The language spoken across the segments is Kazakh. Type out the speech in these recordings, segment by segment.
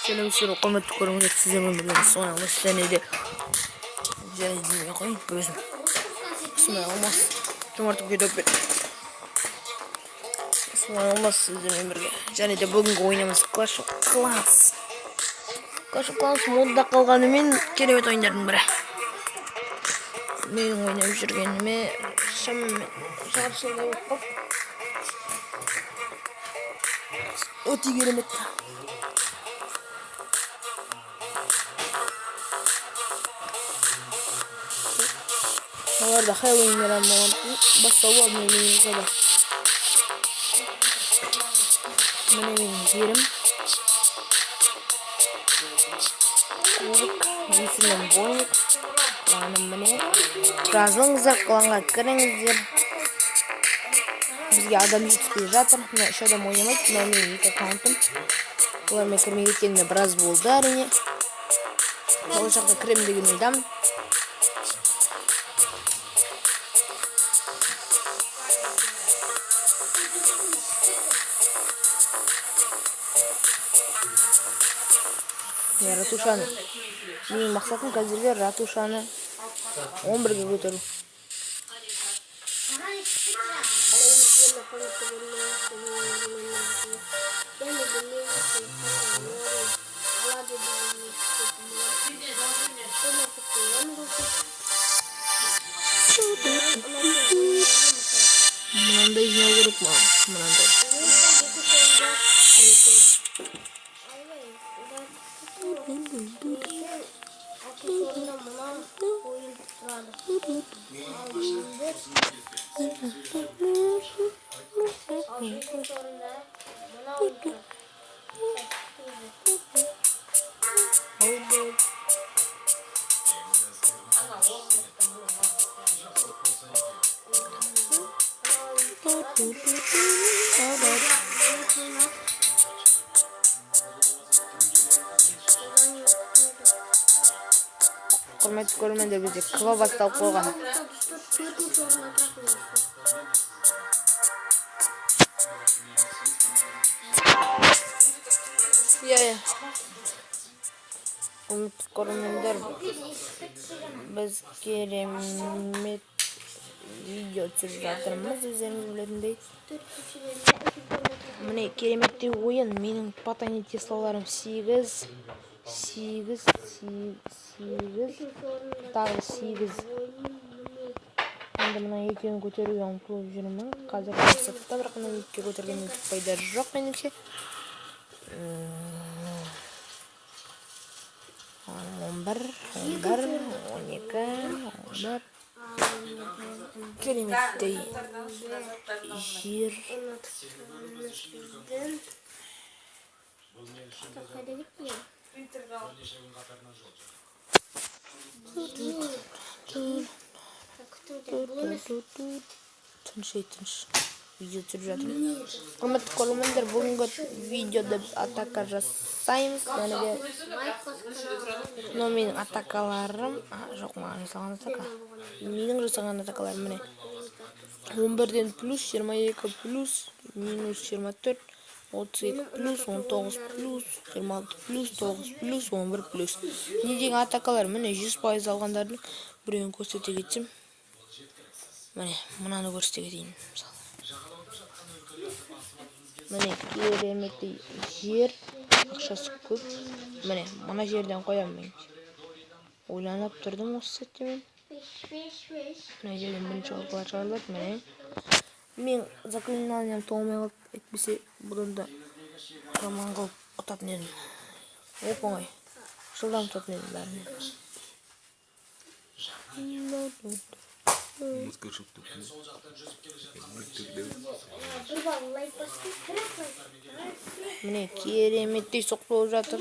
Сәлеметсіздер, құрметті көрермендер, сіздермен бірге Соня Алмас және де демей қояйын өзім. Соня Алмас, Жомарт Көкедоппен. Соня Алмас сіздермен бірге. Және де бүгінгі ойынымыз Clash of Clans. Clash of Clans модда қалғанымен керемет ойындардың бірі. Менің ойнап жүргеніме шамамен жарты жылдай болып қалды. Өте керемет. Оларда Хэллоуин мейрамы басталу алдын жасады. Міне менің жерім. Орк, есімім Бойник. Кланым міне. Жазылыңыздар, кланға кіріңіздер. Бізге адам жетіспей жатыр. Мына 3 адам ойнамайды. Мынау менің 2 аккаунтым. Олармен кірмей кеткеніме біраз болды әрине. Болашақта кіремін деген ойдамын. Ратушаны. Менің мақсатым қазіргі ратушаны 11-ге көтеру. Мынандай жинау керек маған, мынандай. Құрметті көрермендер, бізде КВ басталып қойған. Иә. Құрметті көрермендер, біз керемет видео түсіріп жатырмыз, өздеріңіз білетіндей. Міне кереметтей ойын. Менің потайный теслаларым 8, 8, 8, тағы 8. Енді мына екеуін көтеруге ұмтылып жүрмін. Қазір мақсатта, бірақ мына екеуін көтергеннен түк пайда жоқ меніңше. 11, 11, 12, 11. Кереметтей жер. Тыныш, тыныш. Видео түсіріп жатырмын. Құрметті көрермендер, бүгінгі видеода біз атака жасаймыз. Және де мынау менің атакаларым. Жоқ, маған жасаған атака. Менің жасаған атакаларым міне. 11-ден плюс, 22 плюс, минус 24, 32 плюс, 19 плюс, 26 плюс, 9 плюс, 11 плюс. Не деген атакалар? Міне 100% алғандардың біреуін көрсете кетсем. Міне, мынаны көрсете кетейін, мысалы. Міне кереметтей жер, ақшасы көп. Міне, мына жерден қоямын мен. Ойланып тұрдым осы сәтте мен. Мына жерден бірінші оркалар шығарылады, міне. Мен заклинаниям толмай қалды, әйтпесе бұдан да жаман қылып ұтатын едім. Оп-оңай. Жылдам ұтатын едім бәрін. Міне кереметтей соққы болып жатыр.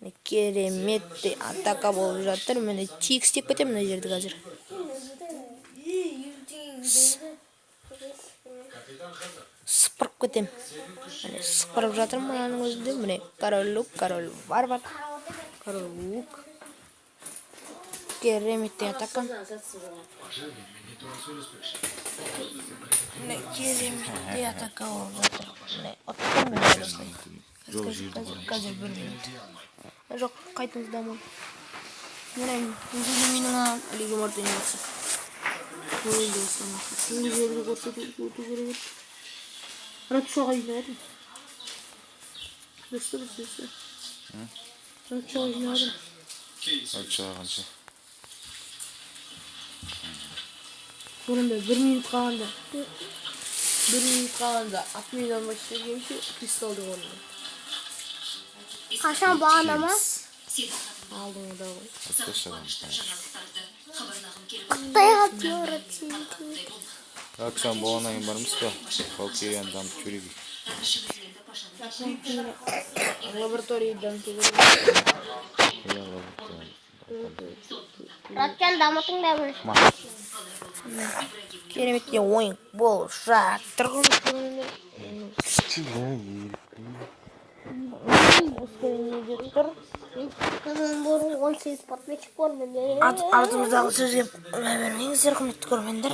Міне кереметтей атака болып жатыр. Міне тегістеп кетемін мына жерді қазір. Сыпырып кетемін. Міне, сыпырып жатырмын мынаның өзінде. Міне, король лук, король варвар, король лук. Кереметтей атака. Міне, кереметтей атака болып жатыр. Міне, ұттым мен осылай. Қазір 1 минут. Жоқ, қайтыңыз домой. Міне, өзі менің Лига Мартин болса. Ой, достар, түнгі жерді көрсетіп өту керек еді. Ратушаға жинадым. Дұрыс, дұрыс, дұрыс. Ратушаға жинадым. Ратушаға қанша? Бұрында 1 минут қалғанда. 1 минут қалғанда отмена алмай істегенше кристалдың орнына. Қашан бағана ма? Алдыңғыда ғой. Қытайға теория. Акшам болғаннан кейін бармыз ба? Хоккейін дамытып жіберейік. Лабораториядан дамыту керек. Иә, лаборатория. Ратжан дамытыңдар. Кереметтей ойын болып жатыр. Тұр. 18 подписчик бар менде. Артымыздағы сөзге мән бермеңіздер, құрметті көрермендер.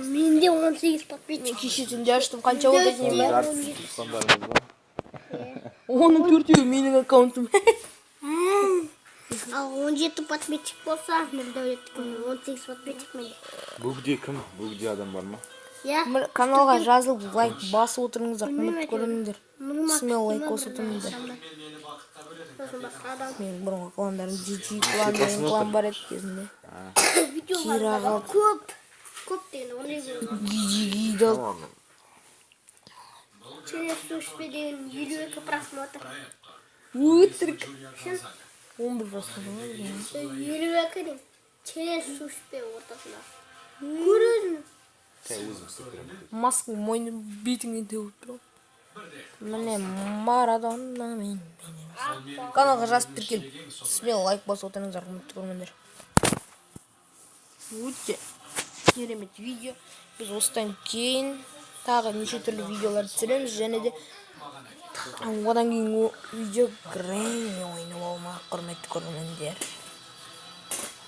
Менде 18 подписчик. Мен кеше түнде аштым, қанша болды деймін ба? Туысқандарымыз ба? Оның 4-еуі менің аккаунтым. Ал 17 подписчик болса, Нұрдәулеттікі 18 подписчик менде. Бөгде кім? Бөгде адам бар ма? Иә. Каналға жазылып, лайк басып отырыңыздар, құрметті көрермендер. Смело лайк басып отырыңыздар. Менің бұрынғы кландарым GG клан деген клан бар еді кезінде. Видеолар көп. Көп деген GG алып. Через сушпе деген 52 просмотр. Өтірік. 11 просмотр. 52 деген через сушпе ортасында. Көресің. Маскаң мойны бетіңнен теуіп тұр. Міне, Марадона мен. Каналға жазып тіркеліп, смело лайк басып отырыңыздар, құрметті көрермендер. Өте керемет видео. Біз осыдан кейін тағы неше түрлі видеолар түсіреміз, және де одан кейін видео Грэнни ойыны болмақ, құрметті көрермендер.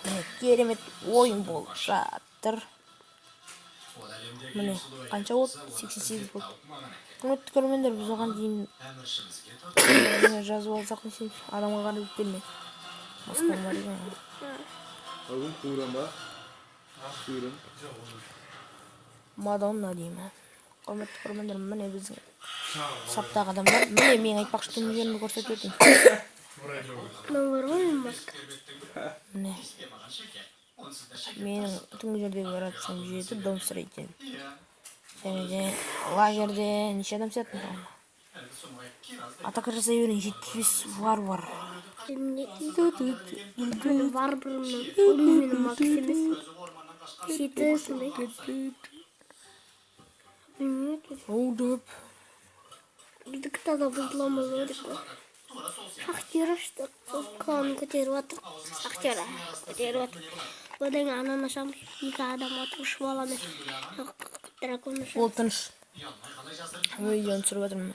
Міне, керемет ойын болып жатыр. Міне, қанша болды? 88 болды. Құрметті көрермендер, біз оған дейін жазып алсақ не істейміз? Адамға қарап келме. Москва бар екен. Бүгін қуырам ба? Қуырам. Мадонна деймін. Құрметті көрермендер, міне біздің саптағы адамдар. Міне менің айтпақшы түнгі жерімді көрсетіп өтейін. Мынау бар ғой менің маска. Міне. Менің түнгі жердегі ратушам 7, дом строитель. Және де лагерде неше адам сиятын там? Атака жасай берейін, 75 варвар. Варвармын. Ол менің макс емес. 7 сондай. Білмеймін. Оудып. Біздікі таза бұзыламыз ғой деп қой. Шахтер ашты. Сол кланын көтеріп жатыр. Шахтер көтеріп жатыр. Одан кейін ананы ашамыз. 2 адам отыр, 3 баламен. Дракон ашамыз. Ол тыныш. Видеоны түсіріп жатырмын.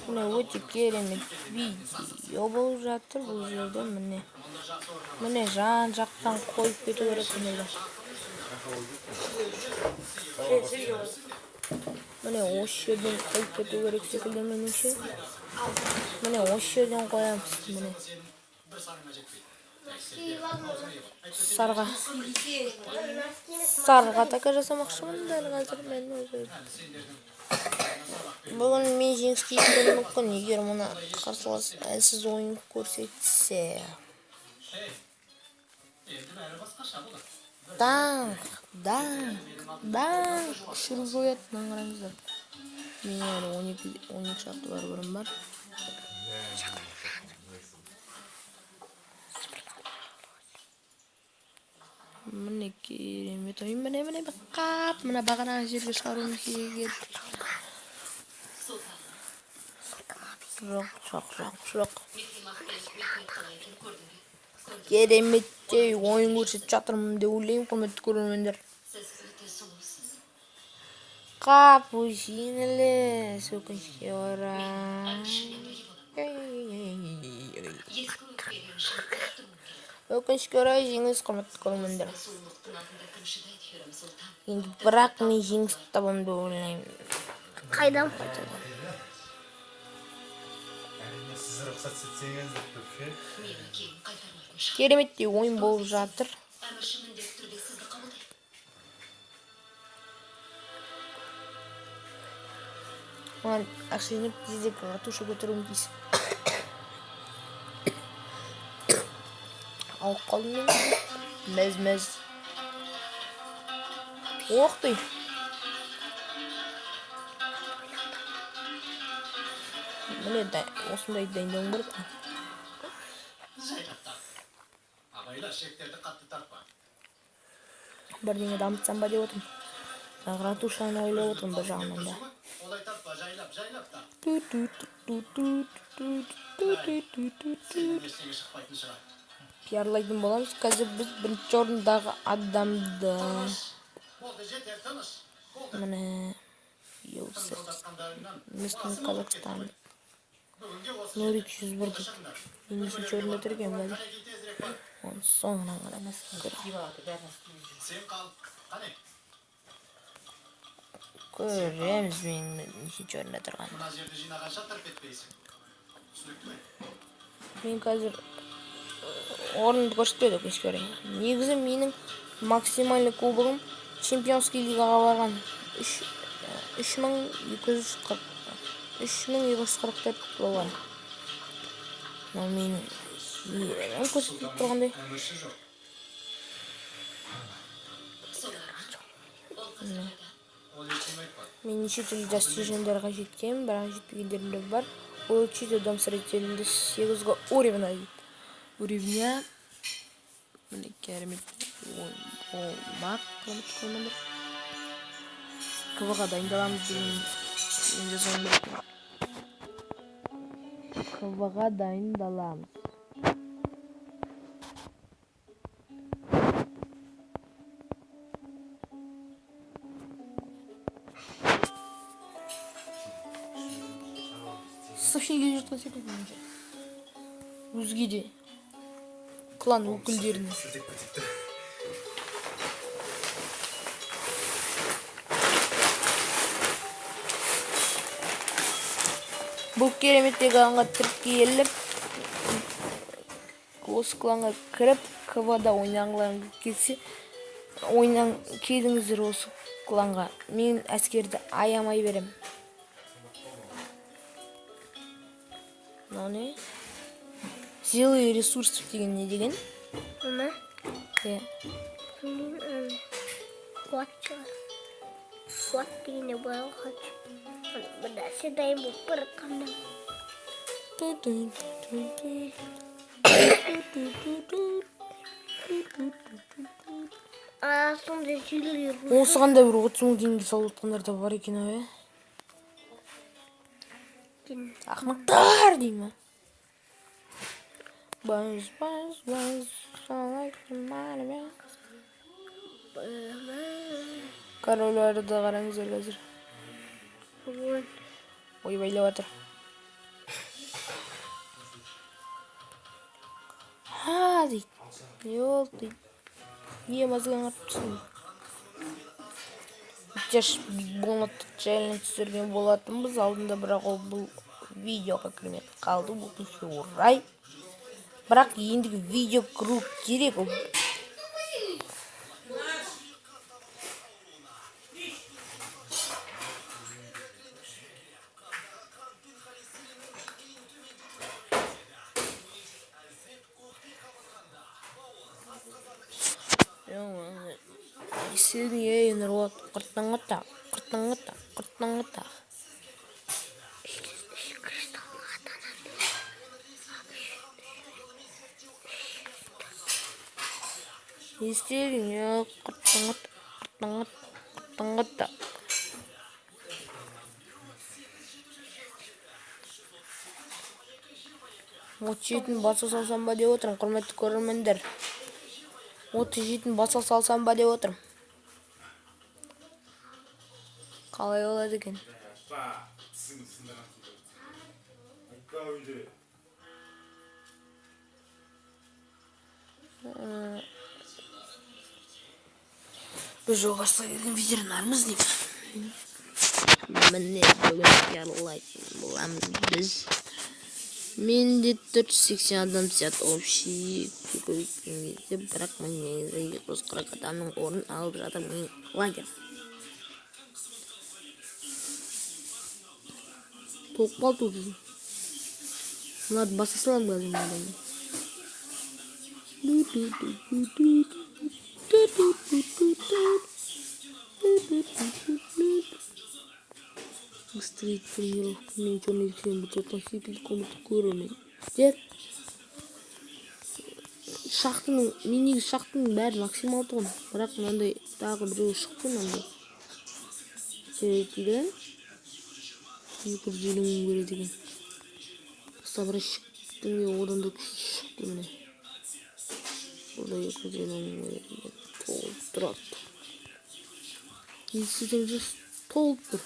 Міне, өте керемет видео болып жатыр бұл жерде. Міне. Міне, жан жақтан қойып кету керек міне. Міне, осы жерден қойып кету керек секілді меніңше. Міне, осы жерден қоямыз. Міне. Сарға. Сарға атака жасамақшымын дәл қазір мен өзі. Бүгін мен жеңіске жетуім мүмкін, егер мына қарсылас әлсіз ойын көрсетсе. Даңқ, даңқ, даңқ. Ұшырып жояды, мынаны қараңыздар. Менің әлі 12 шақты варварым бар. Міне керемет ойын. Міне, міне, қап, мына бағанағы жерге шығаруым керек еді. Жоқ, жоқ, жоқ, жоқ. Кереметтей ойын көрсетіп жатырмын деп ойлаймын, құрметті көрермендер. Қапу жеңіліс, өкінішке орай. Өкінішке орай жеңіліс, құрметті көрермендер. Енді бірақ мен жеңіс табамын деп ойлаймын. Қайдан? Әрине, сіз рұқсат етсеңіз деп ше. Кереметтей ойын болып жатыр. Маған ақша жинап тезірек ратуша көтеруім тиіс. Алып қалдым мен. Мәз-мәз. Ох ты! Міне осындай дайындауым керек қой. Бірдеңе дамытсам ба деп отырмын. Ратушаны ойлап отырмын бір жағынан да. Пиарлайтын боламыз. Қазір біз бірінші орындағы адамды. Міне Мистер Казахстан. Нурик 101 дейді. Мен нешінші орында тұр екенмін қазір? Оның соңынан қараңыз. Көреміз мен нешінші орында тұрғанын. Мен қазір орынды көрсетпеді, өкінішке орай. Негізі менің максимальный кубогым Чемпионский лигаға барған 3244 болған. Мынау менің жерім көрсетіліп тұрғандай. Мен неше түрлі достиженияларға жеткенмін, бірақ жетпегендерім де бар. Улучшить дом строительді 8-ге уровня дейді. Уровня. Міне керемет болмақ, құрметті көрермендер. КВ-ға дайындаламыз деген мен жазуым керек. КВ-ға дайындаламыз. Сообщение келе жатқан секілді меніңше. Өзге де клан өкілдеріне. Бұл кереметтегі кланға тіркеліп, осы кланға кіріп, КВ-да ойнағыларың келсе, ойнаң келіңіздер осы кланға. Мен әскерді аямай берем. Мынау не? Зелые ресурсы деген не деген? Мына? Иә. Білмеймін, қуат шығар. Қуат дегенде былай ғой. Бір нәрсе дайын болып бара жатқанда. Сондай жүйелер бар. Осыған да бір 30 мың теңге салып отқандар да бар екен ау, ә? Ақымақтар деймін. Buzz, buzz, buzz, I like the money. Король да қараңыздар қазір. Ойбайлап жатыр. Ха дейді. Не болды дейді. Не мазаң артып түсін. Жаш болмады челлендж түсірген болатынбыз алдында, бірақ ол бұл видеоға кірмей қалды, өкінішке орай. Бірақ ендігі видео кіру керек. Ол Ей, Нұрболат, құрттың құрттың құрттың. Не істедің, е, құрттың құрттың құрттың. 37-ін баса салсам ба деп отырмын, құрметті көрермендер. 37-ін баса салсам ба деп отырмын. Қалай болады екен? Біз жолбарысқа келген ветеринармыз деймін. Міне бүгін ярлайтын боламыз біз. Менде 480 адам сияқты общий көбейткен кезде, бірақ мен негізі 240 адамның орнын алып жатырмын лагерь. Толып қалды уже. Мыналарды баса саламын қазір мынадан. Быстрее тренировка. Мен черный сен бітетін секілді құрметті көрермендер. Шахтының, мен негізі шахтының бәрі максимал тұғын. Бірақ мынандай тағы біреуі шықты мынандай. Себеп 250 мың береді екен. Собращиктің де одан да күші шықты міне. Бұл да 250 мың береді екен. Толып тұрады. Естісеңіз толып тұр.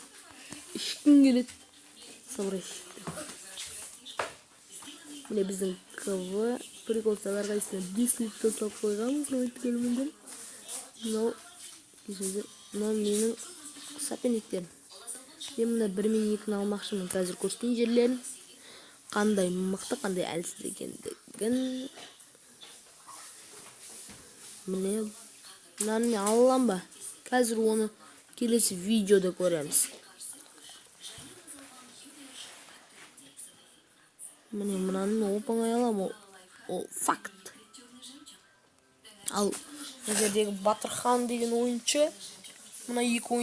Ешкім келеді. Собращикті. Міне біздің КВ приколстар қайсысына 5 литр салып қойғанбыз, құрметті көрермендер. Мынау кешіріңіздер, мынау менің соперниктерім. Мен мына 1 мен 2-ні алмақшымын. Қазір көрсетейін жерлерін. Қандай мықты, қандай әлсіз екендігін. Міне мынаны мен ала аламын ба? Қазір оны келесі видеода көреміз. Міне мынаны мен оп-оңай аламын, ол факт. Ал мына жердегі Батырхан деген ойыншы, мына екі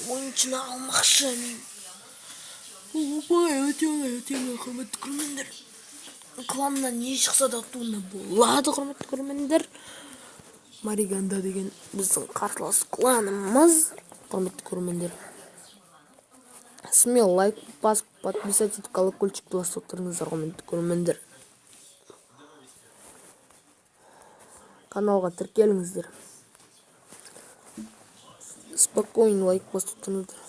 ойыншыны алмақшы мен. Ол оп-оңай, өте оңай, өте оңай, құрметті көрермендер. Кланнан не шықса да ұтуына болады, құрметті көрермендер. Мариганда деген біздің қарсылас кланымыз, құрметті көрермендер. Смело лайк басып, подписаться етіп, колокольчикті басып отырыңыздар, құрметті көрермендер. Каналға тіркеліңіздер. Спокойно лайк басып отырыңыздар.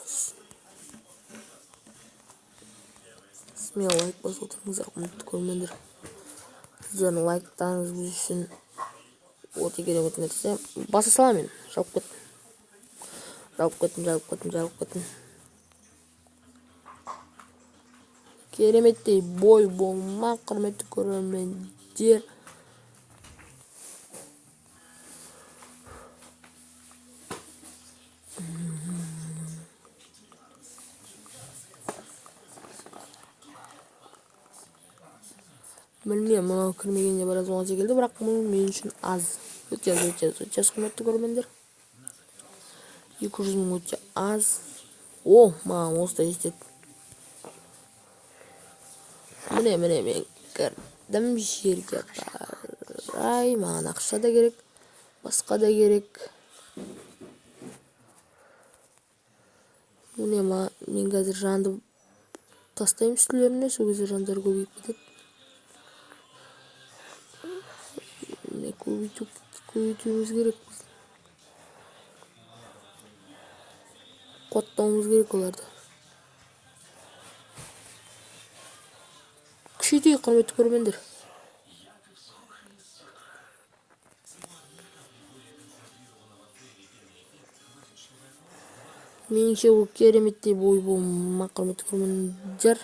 Смело лайк басып отырыңыздар, құрметті көрермендер. Сіздердің лайктарыңыз біз үшін өте керемет нәрсе. Баса саламын мен. Жауып кеттім. Жауып кеттім, жауып кеттім, жауып кеттім. Кереметтей бой болмақ, құрметті көрермендер. Білмеймін, мынау кірмегенде біраз оңай секілді, бірақ бұл мен үшін аз. Өте аз, өте аз, өте аз, құрметті көрермендер. 200 мың өте аз. О, маған осы да жетеді. Міне, міне, мен кірдім жерге қарай. Маған ақша да керек, басқа да керек. Міне, мен қазір жанды тастаймын үстілеріне, сол кезде жандар көбейіп кетеді. Міне, көбейтуіміз керек. Қуаттауымыз керек оларды. Күшейтейік, құрметті көрермендер. Меніңше бұл кереметтей бой болмақ, құрметті көрермендер.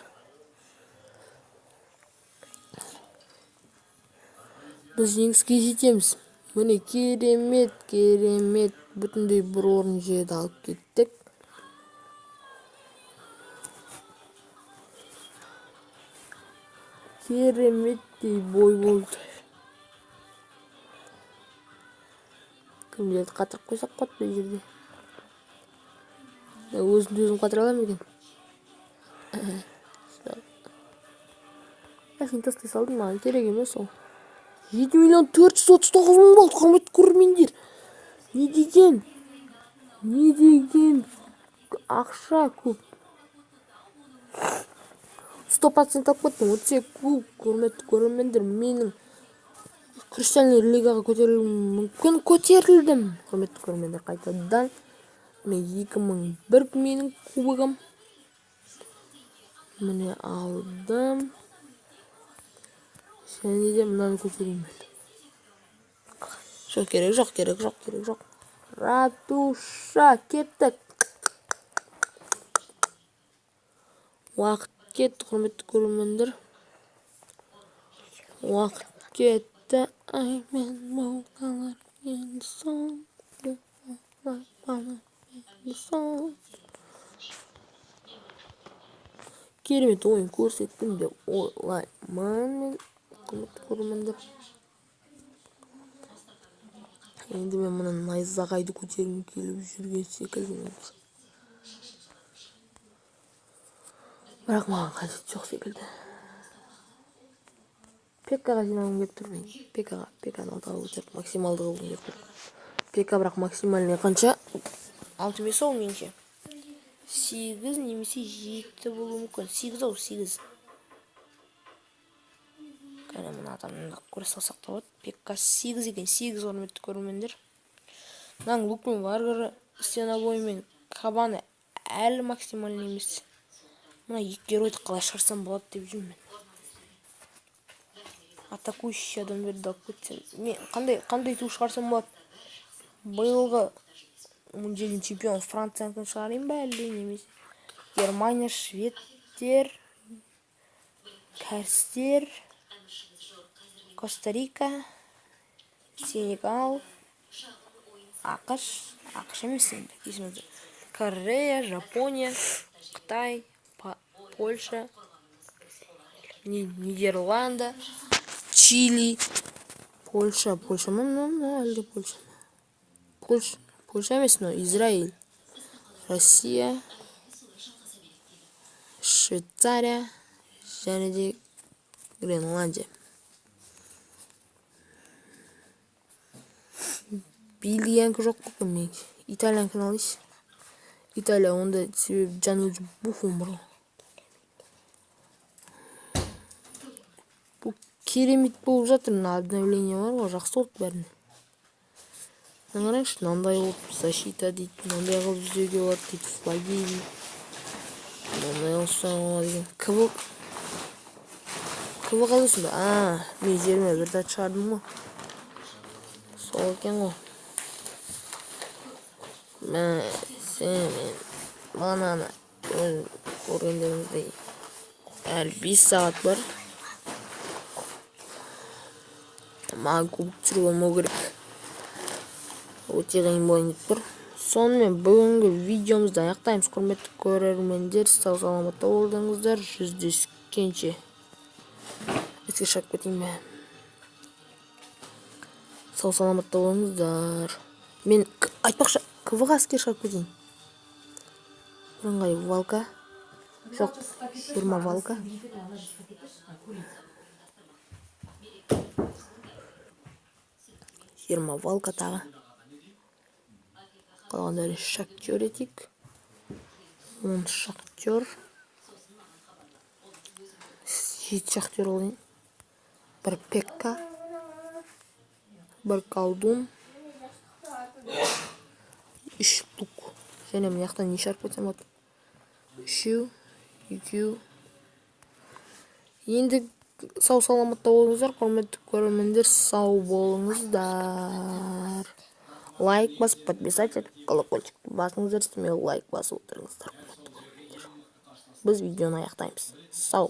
Біз жеңіске жетеміз. Міне керемет, керемет. Бүтіндей бір орын жерді алып кеттік. Кереметтей бой болды. Кімдерді қатырып қойсақ болады бұл жерде? Өзімді өзім қатыра аламын екен. Әшейін тастай салдым, маған керек емес ол. 7 439 000 болды, құрметті көрермендер. Не деген? Не деген ақша көп. 100% алып кеттім. 32 кубок, құрметті көрермендер, менің Хрустальный лигаға көтерілуім мүмкін. Көтерілдім, құрметті көрермендер, қайтадан. Міне 2001 менің кубогым. Міне алдым. Және де мынаны көтерейін. Жоқ керек, жоқ керек, жоқ керек, жоқ. Ратуша, кеттік. Уақыт кетті, құрметті көрермендер. Уақыт кетті. Ай, мен молдалар енді соңды енді соң. Керемет ойын көрсеттім деп ойлаймын мен, құрметті көрермендер. Енді мен мына найзағайды көтергім келіп жүрген секілді. Бірақ маған қажет жоқ секілді. Пеккаға жинағым келіп тұр мен. Пеккаға, Пекканы алтыға көтеріп, максималды қылғым келіп тұр. Пекка бірақ максимальный қанша? 6 емес ау меніңше. 8 немесе 7 болуы мүмкін. 8 ау, 8. Кәне мына адамды көре салсақ та болады. Пекка 8 екен, 8, құрметті көрермендер. Мынаның лукпен варгары, стенобоймен кабаны әлі максимальный емес. Мына екі геройды қалай шығарсам болады деп жүрмін мен. Атакующий адамдарды алып кетсем. Мен қандай ту шығарсам болады? Биылғы мундиальдің чемпионы Францияныкін шығарайын ба әлде немесе Германия, шведтер, кәрістер, Коста-Рика, Сенегал, АҚШ, АҚШ емес енді, есімізде. Корея, Жапония, Қытай, Польша, Нидерланды, Чили, Польша, Польша ма мынау, әлде Польша ма? Польша, Польша емес мынау, Израиль, Россия, Швейцария және де Гренландия. Бельгиянікі жоқ қой меніңше. Италиянікін алайыншы. Италия онда себебі Джанлуиджи Буффон бар ғой. Бұл керемет болып жатыр, мына обновление бар ғой, жақсы болды бәріне. Мына қараңызшы, мынандай болып защита дейді, мынандай қылып іздеуге болады дейді, флаги дейді. Мынандай қылып ұстауға болады екен. КВ қалайсың ба? Мен жеріме бір зат шығардым ғой. Сол екен ғой. Мен бағананы өз көргендеріңіздей әлі 5 сағат бар. Маған кубок түсіруге болмау керек. Өте қиын болайын деп тұр. Сонымен бүгінгі видеомызды аяқтаймыз, құрметті көрермендер. Сау саламатта болыңыздар. Жүздескенше. Еске шығып кетейін бе? Сау саламатта болыңыздар. Мен айтпақшы, КВ-ға әскер шығарып кетейін. Бірыңғай валка. Жоқ, 20 валка. 20 валка тағы. Қалғандары шахтер етейік. 10 шахтер. 7 шахтер алайын. Бір пекка. Бір колдун. 3 лук. Және мына жақтан не шығарып кетсем болады? 3, 2. Енді сау саламатта болыңыздар, құрметті көрермендер, сау болыңыздар. Лайк басып, подписаться етіп, колокольчикті басыңыздар, үстіме лайк басып отырыңыздар, құрметті көрермендер. Біз видеоны аяқтаймыз. Сау